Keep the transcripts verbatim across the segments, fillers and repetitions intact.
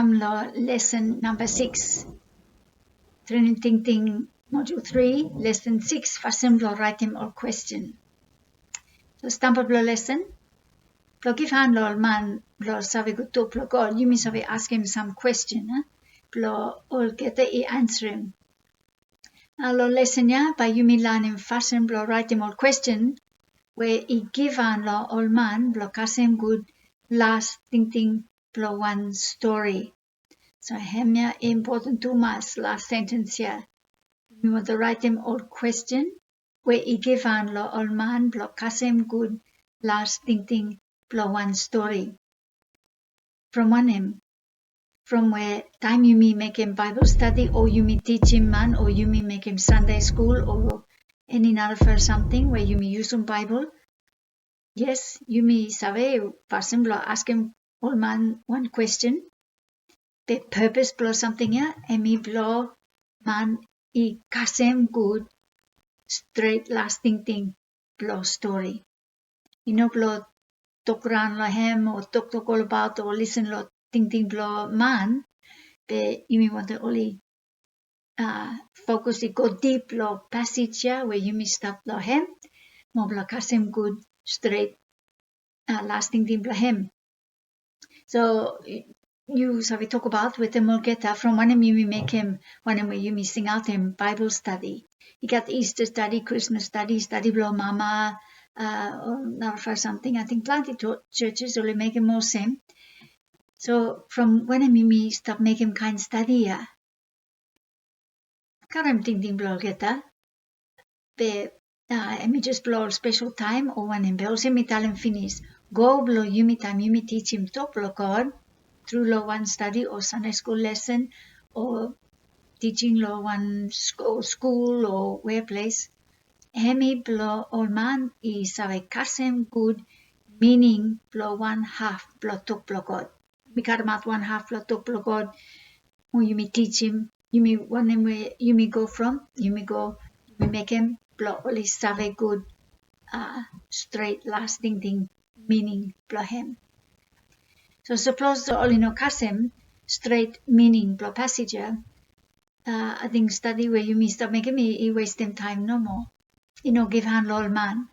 Kam long lesen namba sikis. Trening Tingting modul tri, lesen sikis, fasin blong raetem ol kwesten. So stamba blong lesen. Blong givhan long ol man blong save gud tok blong God, yumi save askem sam kwesten, a, blong olgeta i ansarem. Nao long lesen ya bae yumi lanem fasin blong raetem ol kwesten we i givhan long ol man blong kasem gud las tingting blong wan stori. So hemia i impoten tumas, las sentens ya. Yumi wantem raetem ol kwesten we i givhan long ol man blong kasem gud las tingting blong wan stori. From wanem? From we taem yumi mekem Baebol stadi o yumi tijim man o yumi mekem Sande skul o eni narafala samting we yumi yusum Baebol, yes, yumi save fasin blong askem ol man wan kwesten. Be pepes blong samting ya hemi blong man i kasem gud stret las tingting blong stori. I no blong tok raon long hem o toktok olbaot o lisen long tingting blong man, be yumi wantem oli, a, fokus i go dip long pasej ya we yumi stap long hem, mo blong kasem gud stret, a, las tingting blong hem. So yu save tokbaot wetem olgeta from wanem yumi mekem wanem we yumi singaotem Baebol stadi. I gat Easter stadi, Krismas stadi, stadi blong mama, a, o narafala samting. Ating plante jejes oli mekem olsem. So from wanem yumi stap mekem kaen stadi ya? Karem tingting blong olgeta. Be, a, hemi jes blong ol spesel taem o wanem? Be olsem mi talem finis, gol blong yumi taem yumi tijim tok blong God tru long wan stadi o Sande skul lesen o tijing long wan skul o weples, hemi blong ol man i save kasem gud mining blong wan haf blong tok blong God. Yumi karemaot wan haf blong tok blong God, mo yumi tijim, yumi wanem we yumi go from, yumi go, yumi mekem blong oli save gud, a, stret las tingting mining blong hem. So sapos oli no kasem stret mining blong pasej ya, a, ating stadi we yumi stap mekem i, i westem taem nomo. I no givhan long ol man.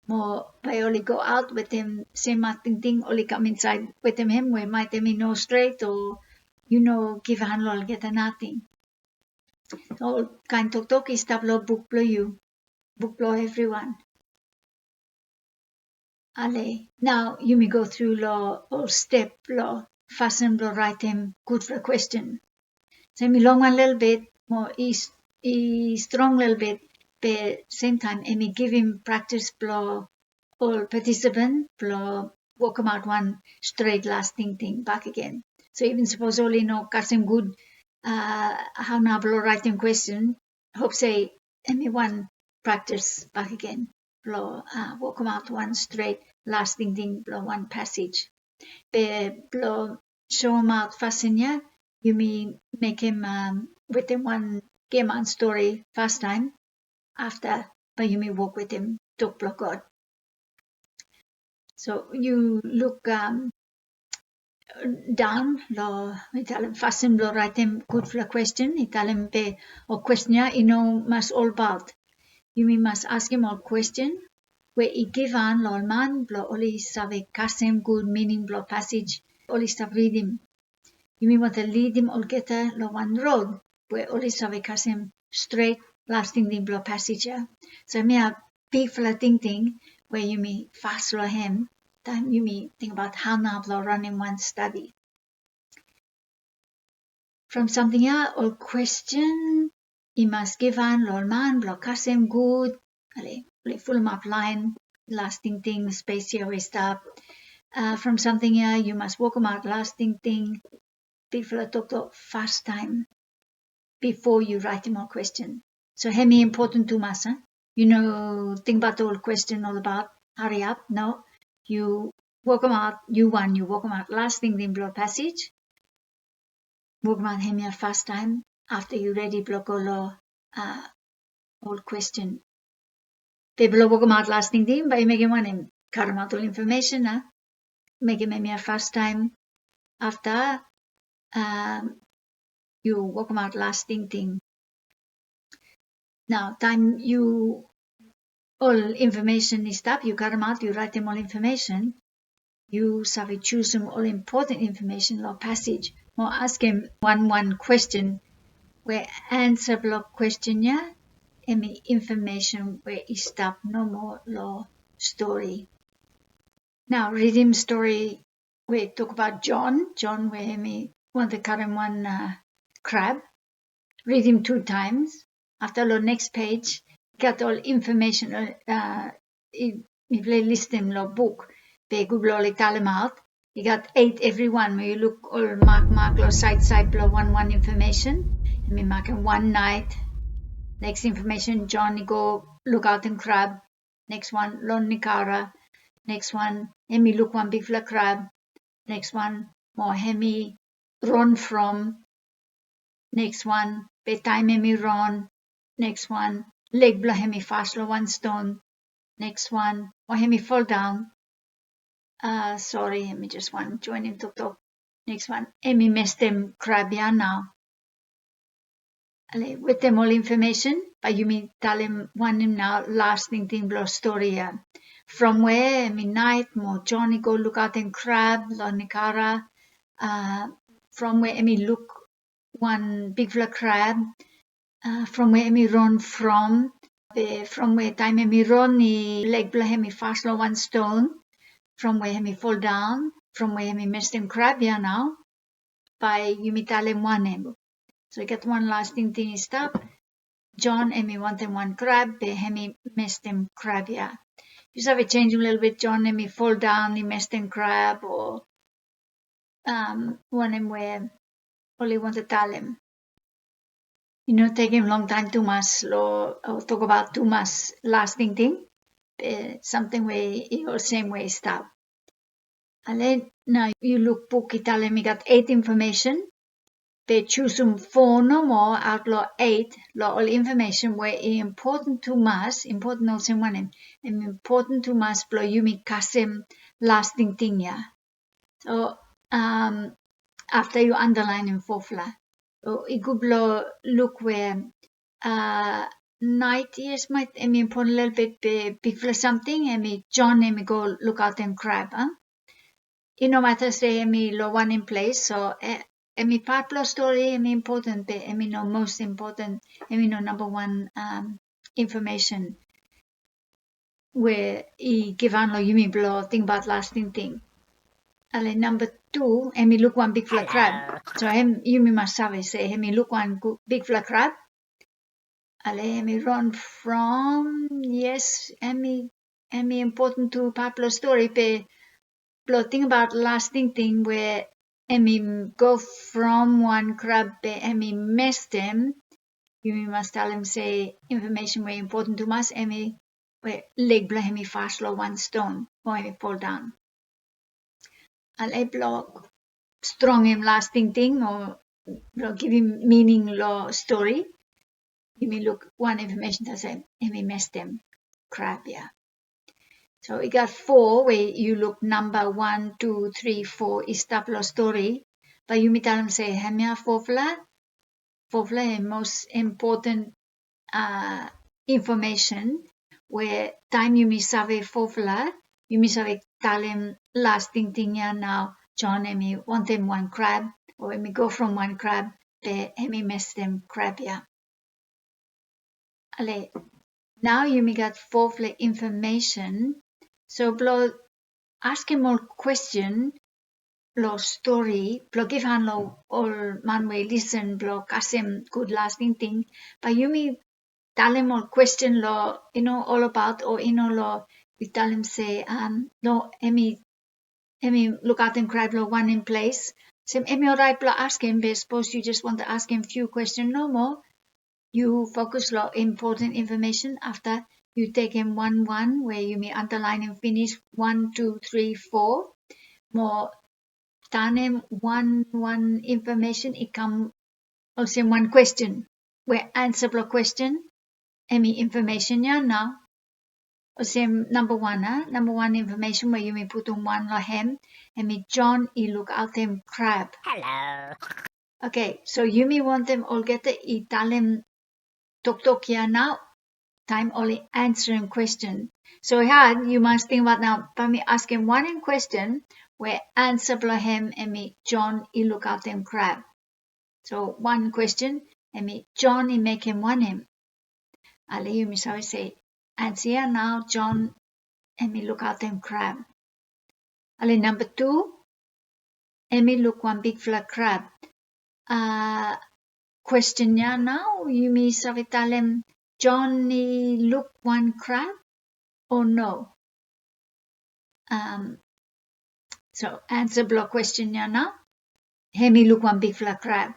Mo bae oli go aot wetem sem tingting, oli kam insaed wetem hem we maet hemi no stret o yu no givhan long olgeta nating. Ol kaen toktok i stap long buk blong yu, buk blong evriwan. Ale, nao yumi go tru long ol step blong fasin blong raetem gudfala kwesten. So hemi longwan lelebet, mo i, i strong lelebet, be semtaem hemi givim praktis blong ol patisipan blong wokemaot wan stret las tingting bakegen. So iven sapos oli no kasem gud, a, hao nao blong raetem kwesten, hop se hemi wan praktis bakegen blong, a, wokemaot wan stret las tingting blong wan pasej. Be blong soemaot fasin ya, yumi mekem, a, wetem wan giaman stori fastaem, afta bae yumi wok wetem tok blong God. So yu luk, a, daon long, i talem fasin blong raetem gudfala kwesten, i talem be ol kwesten ya i no mas olbaot. Yumi mas askem ol kwesten we i givhan long ol man blong oli save kasem gud mining blong pasej oli stap ridim. Yumi wantem lidim olgeta long wan rod we oli save kasem stret las tingting blong pasej ya. So hemia bigfala tingting we yumi fas long hem taem yumi tingbaot hao nao blong ranem wan stadi. From samting ya ol kwesten i mas givhan long ol man blong kasem gud, ale, oli fulumap laen las tingting spes ya we i stap. A, from samting ya yu mas wokemaot las tingting, bigfala toktok fastaem bifo yu raetem ol kwesten. So hemi impoten tumas, a? Yu no tingbaot ol kwesten olbaot hariap, no. Yu wokemaot, yu wan, yu wokemaot las tingting blong pasej. Wokemaot hemia fastaem afta yu redi blong go long, a, ol kwesten. Be blong wokemaot las tingting bae yu mekem wanem? Karemaot ol infomesen, a? Mekem hemia fastaem. Afta um, yu wokemaot las tingting. Nao taem yu ol infomesen i stap, yu karemaot, yu raetem ol infomesen, yu save jusum ol impoten infomesen lo pasej mo askem wanwan kwesten we ansa blo kwesten ya hemi infomesen we i stap nomo lo stori. Nao ridim stori we tokbaot John, John we hemi wantem karem wan, uh, krab. Ridim tu taems. Afta lo neks pej i gat ol infomesen, uh, i, mifala i listem lo buk, be gudblo oli talemaot. I gat eit evriwan, mo yu luk ol makmak lo saed saed blo wanwan infomesen. Hemi makem wan naet. Neks infomesen, John i go lukaotem krab. Neks wan, lo Nikara. Neks wan, hemi luk wan bigfala krab. Neks wan, mo hemi ron from. Neks wan, be taem hemi ron. Neks wan, leg blo hem i fas lo wan ston. Neks wan, o hemi foldaon. Uh, sori, hemi jes wan joenem toktok. Neks wan, hemi mestem krab ya nao. Ale, wetem ol infomesen bae yumi talem wanem nao las tingting blo stori ya. From we hemi naet mo John i go lukaotem krab lo Nikara. Uh, from we hemi luk wan bigfala krab, uh, from we hemi ron from, be from we taem hemi ron i leg blo hem i fas lo wan ston, from we hemi foldaon, from we hemi mestem krab ya nao, bae yumi talem wanem. So i gat wan las tingting i stap. John hemi wantem wan krab, be hemi mestem krab ya. Yu save jenjem lelebet, John hemi foldaon i mestem krab o, um, wanem we oli wantem talem. I no tekem longtaem tumas lo, o tokbaot tumas las tingting, be samting we i olsem we i stap. Ale, nao yu luk buk i talem i gat eit infomesen, be jusum fo nomo aot lo eit lo ol infomesen we i impoten tumas, impoten olsem wanem, hemi impoten tumas blo yumi kasem las tingting ya. So, um, afta yu andalaenem fofala. So i gud blo luk we, uh, naet, yes, maet hemi impoten lelebet, be bigfala samting hemi John hemi go lukaotem krab, a? I no mata se hemi lo wanem ples, so, eh, hemi pat blo stori, hemi impoten, be hemi no mos impoten, hemi no namba wan, um, infomesen we i givhan lo yumi blo tingbaot las tingting. Ale, namba tu, hemi luk wan bigfala krab. So hem, yumi mas save se hemi luk wan gu-, bigfala krab. Ale, hemi ron from, yes, hemi, hemi impoten tu pat blo stori, be blo tingbaot las tingting we hemi go from wan krab be hemi mestem, yumi mas talem se infomesen we impoten tumas hemi we leg blo hem i fas lo wan ston o hemi foldaon. Ale, blo strongem las tingting o blo givim mining lo stori, yumi luk wan infomesen talem se hemi mestem krab ya. So i gat fo we yu luk namba wan, tu, tri, fo i stap lo stori, bae yumi talem se hemia fofala, fofala hemi mos impoten, uh, infomesen we taem yumi save fofala, yumi save talem las tingting ya nao, John hemi wantem wan krab o hemi go from wan krab, be hemi mestem krab ya. Ale, nao yumi gat fofala infomesen. So blo askem ol kwesten lo stori, blo givhan lo ol man we i lisen blo kasem gud las tingting, bae yumi talem ol kwesten lo, i no, olbaot o i no lo, yu talem se, um, no, hemi, hemi lukaotem krab lo wanem ples. Olsem hemi oraet blo askem, be sapos yu jes wantem askem fiu kwesten nomo, yu fokus lo impoten infomesen, afta yu tekem wanwan we yumi andalaenem finis, wan, tu, tri, fo, mo tanem wanwan infomesen i kam olsem wan kwesten, we ansa blo kwesten hemi infomesen ya nao. Olsem namba wan, a? Namba wan infomesen we yumi putum wan long hem, hemi John i lukaotem krab. Hello. Oke, so yumi wantem olgeta i talem toktok ya nao, taem oli ansarem kwesten. So ya yu mas tingbaot nao, bae mi askem wanem kwesten we ansa blong hem hemi John i lukaotem krab. So wan kwesten, hemi John i mekem wanem? Ale yumi save se ansa ya nao, John hemi lukaotem krab. Ale namba tu, hemi luk wan bigfala krab. A, kwesten ya nao, yumi save talem John i luk wan krab o no? Am, so ansa blong kwesten ya nao, hemi luk wan bigfala krab.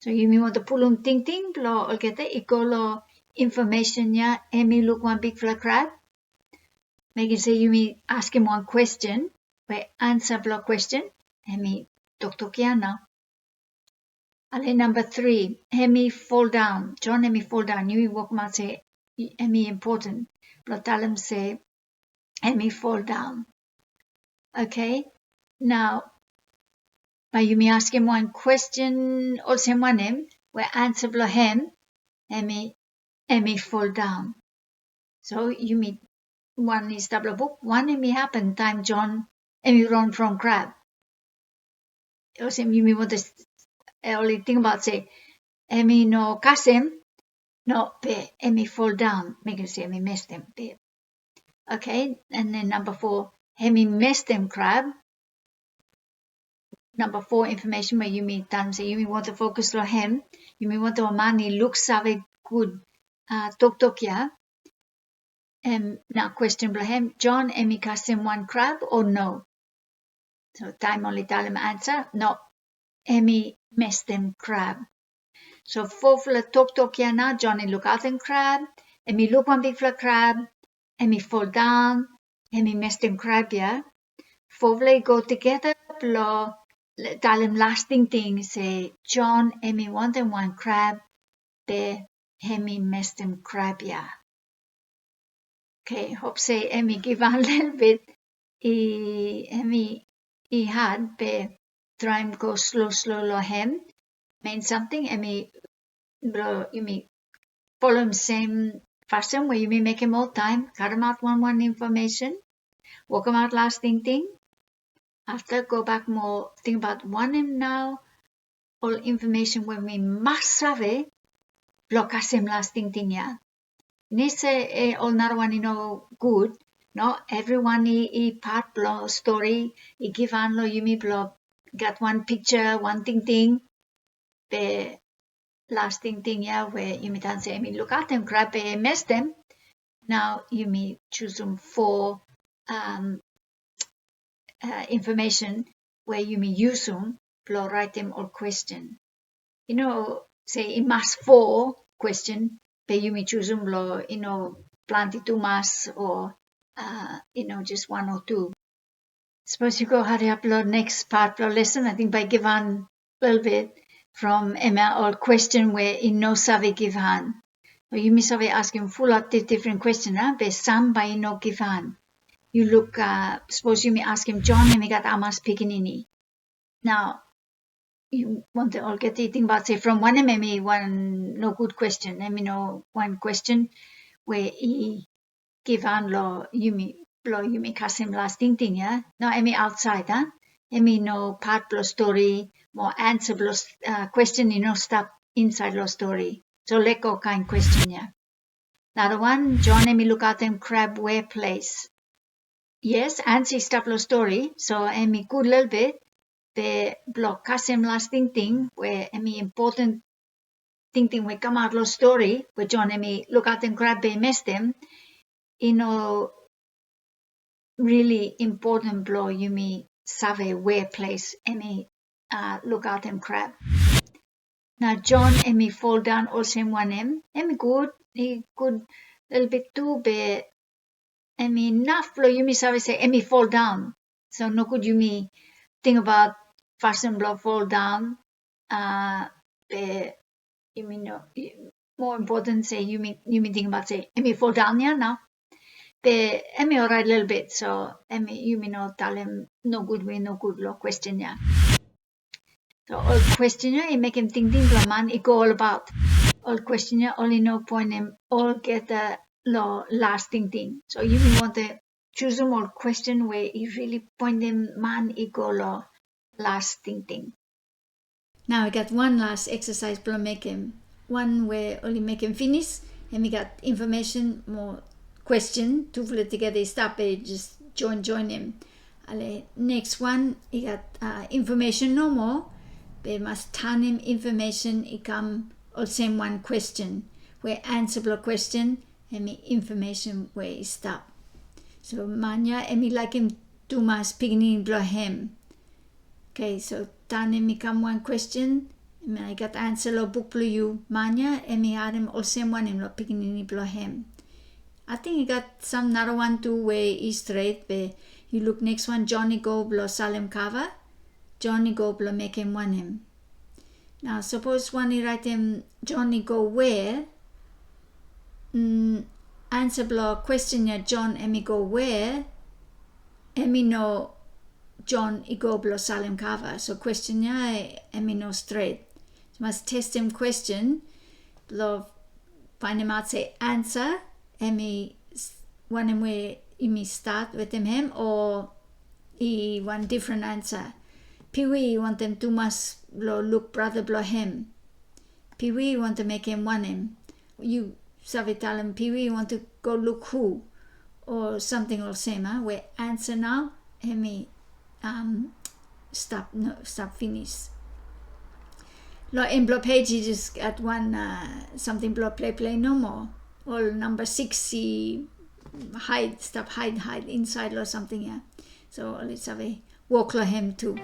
So yumi wantem pulum tingting blong olgeta i go long infomesen ya, hemi luk wan bigfala krab. Mekem se yumi askem wan kwesten we ansa blong kwesten hemi toktok ya nao. Ale namba tri, hemi foldaon. John hemi foldaon. Yumi wokemaot se hemi impoten blong talem se hemi foldaon. Oke, nao bae yumi askem wan kwesten olsem wanem we ansa blong hem hemi, hemi foldaon? So yumi, wan i stap long buk, wanem i hapen taem John hemi ron from krab? Olsem yumi wantem oli tingbaot se hemi no kasem, no, be hemi foldaon, mekem se hemi mestem be. Oke, and then namba fo, hemi mestem krab. Namba fo infomesen we yumi talem se yumi wantem fokus long hem, yumi wantem ol man i luksave gud, a, toktok ya. Em, nao kwesten blong hem, John hemi kasem wan krab o no? So taem oli talem ansa, no, hemi mestem krab. So fofala toktok ya nao, John i lukaotem krab, hemi luk wan bigfala krab, hemi foldaon, hemi mestem krab ya. Fofala i go tugeta blong talem las tingting se John hemi wantem wan krab, be hemi mestem krab ya. Oke, hop se hemi givhan lelebet. I, hemi, i had, be traem go slo slo long hem. Mein samting hemi blong yumi folem sem fasin we yumi mekem oltaem, karemaot wanwan infomesen, wokemaot las tingting, afta gobak mo tingbaot wanem nao ol infomesen we mi mas save blong kasem las tingting ya. Nise, e, ol narawan i no gud, no, evriwan i, i pat blong stori, i givhan long yumi blong gat wan piksa, wan tingting, be las tingting ya we yumi talem se hemi lukaotem krab be i mestem. Nao yumi jusum fo, am, a, infomesen we yumi yusum blong raetem ol kwesten. I no se i mas fo kwesten, be yumi jusum blong i no plante tumas o, a, i no jes wan o tu. Sapos yu go hariap long neks pat blong lesen, ating bae i givhan lelebet from hemia ol kwesten we i no save givhan. Yumi save askem fulap dif-, difren kwesten, a, be sam bae i no givhan. Yu luk, a, sapos yumi askem John hemi gat hamas pikinini. Nao yu wantem olgeta i tingbaot se from wanem hemi wan nogud kwesten, hemi no wan kwesten we i givhan long yumi blong yumi kasem las tingting ya. No, hemi aotsaed, a? Hemi no pat blong stori, mo ansa blong, a, kwesten i no stap insaed long stori. So lego kaen kwesten ya. Narawan, John hemi lukaotem krab weples? Yes, ansa i stap long stori, so hemi gud lelebet, be blong kasem las tingting we hemi impoten tingting we kamaot long stori we John hemi lukaotem krab be i mestem, i no rili impoten blong yumi save weples hemi, a, lukaotem krab. Nao John hemi foldaon olsem wanem? Hemi gud, i gud lelebet tu, be hemi naf blong yumi save se hemi foldaon. So nogud yumi tingbaot fasin blong foldaon, a, be yumi no, i, moa impoten se yumi, yumi tingbaot se hemi foldaon ya nao. Be hemi oraet lelebet, so hemi yumi no talem nogud we nogud lo kwesten ya. So ol kwesten ya i mekem tingting blo man i go olbaot. Ol kwesten ya oli no poenem olgeta lo las tingting. So yumi wantem jusum ol kwesten we i rili poenem man i go lo las tingting. Nao i gat wan las eksasaes blo mekem. Wan we oli mekem finis, hemi gat infomesen mo kwesten, tufala tugeta i stap, be jes joen joenem. Ale, neks wan i gat, a, infomesen nomo, be mas tanem infomesen i kam olsem wan kwesten, we ansa blo kwesten hemi infomesen we i stap. So man ya hemi laekem tumas pikinini blo hem. Oke, so tanem i kam wan kwesten, hemia i gat ansa lo buk blo yu. Man ya hemi harem olsem wanem lo pikinini blo hem? Ating i gat sam narawan tu we i stret, be yu luk neks wan, Jon i go blo salem kava. Jon i go blo mekem wanem? Nao sapos wan i raetem Jon i go we, mm, ansa blo kwesten ya, Jon hemi go we, hemi no Jon i go blo salem kava. So kwesten ya hemi no stret. So mas testem kwesten blo faenemaot se ansa hemi s-, wanem we yumi stat wetem hem, o i wan difren ansa. Piwi i wantem tumas lo luk brata blo hem. Piwi i wantem mekem wanem? Yu save talem Piwi i wantem go luk hu, o samting olsem, a, we ansa nao hemi, am, stap, no, stap finis. Lo en blo pej i jes gat wan, a, samting blo pleplei nomo. Ol namba sikis i haed, stap haed, haed insaed lo samting ya. So oli save wok lo hem tu.